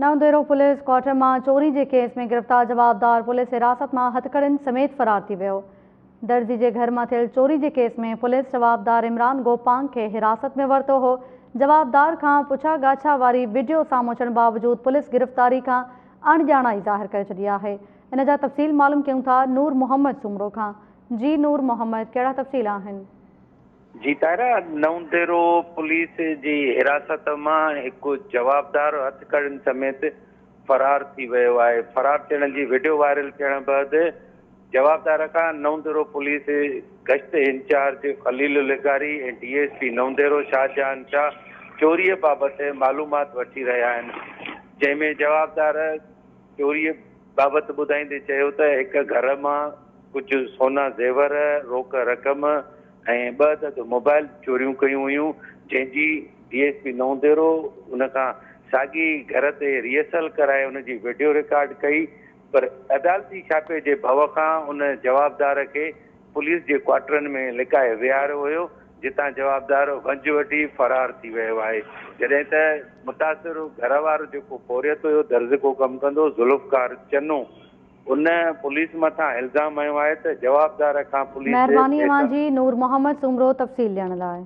نئون ديرو police quarter مان چوري جي ڪيس ۾ گرفتار جوابدار پوليس حراست مان هٿڪڙين سميت فرار ٿي ويو. درزي جي گهر مان ٿيل چوري جي ڪيس ۾ پوليس جوابدار عمران گوپانگ کي حراست ۾ ورتو هو. جوابدار کان پڇا ڳاڇا واري وڊيو سامهون اچڻ باوجود پوليس گرفتاري کان اڻڄاڻائي ظاهر ڪري ڇڏي آهي. ان جا تفصيل معلوم ڪيون ٿا نور محمد سومرو کان. جي نور محمد ڪهڙا تفصيل آهن؟ جي طاهره، نئون ديرو پوليس جي حراست مان هڪ جوابدار هٿڪڙين سميت فرار ٿي ويو آهي، فرار ٿيڻ جي وڊيو وائرل ٿيڻ بعد جوابدار کان نئون ديرو پوليس گشت انچارج خليل لغاري ۽ ڊي ايس پي نئون ديرو شاهجهان شاهه چوري بابت معلومات وٺي رهيا آهن، جنهن ۾ جوابدار چوري بابت ٻڌائيندي چيو ته هڪ گهر مان ڪجهه سونا زيور، روڪ رقم ۽ ٻه عدد موبائل چوريون ڪيون هيون، جنهن جي ڊي ايس پي نئون ديرو ان کان ساڳي ئي گهر تي ريهرسل ڪرائي ان جي وڊيو رڪارڊ ڪئي پر عدالتي ڇاپي جي ڀؤ کان ان جوابدار کي پوليس جي ڪوارٽرن ۾ لڪائي ويهاريو ويو، جتان جوابدار ونجهه وٺي فرار ٿي ويو آهي، جڏهن ته متاثر گهر وارو جيڪو پورهيت هيو درزڪو ڪم ڪندو ذوالفقار چنو ان پوليس مٿان الزام هنيو آهي ته جوابدار کان پوليس مهرباني پئسا. اوهان جي نور محمد سومرو تفصيل ڏيڻ لاء.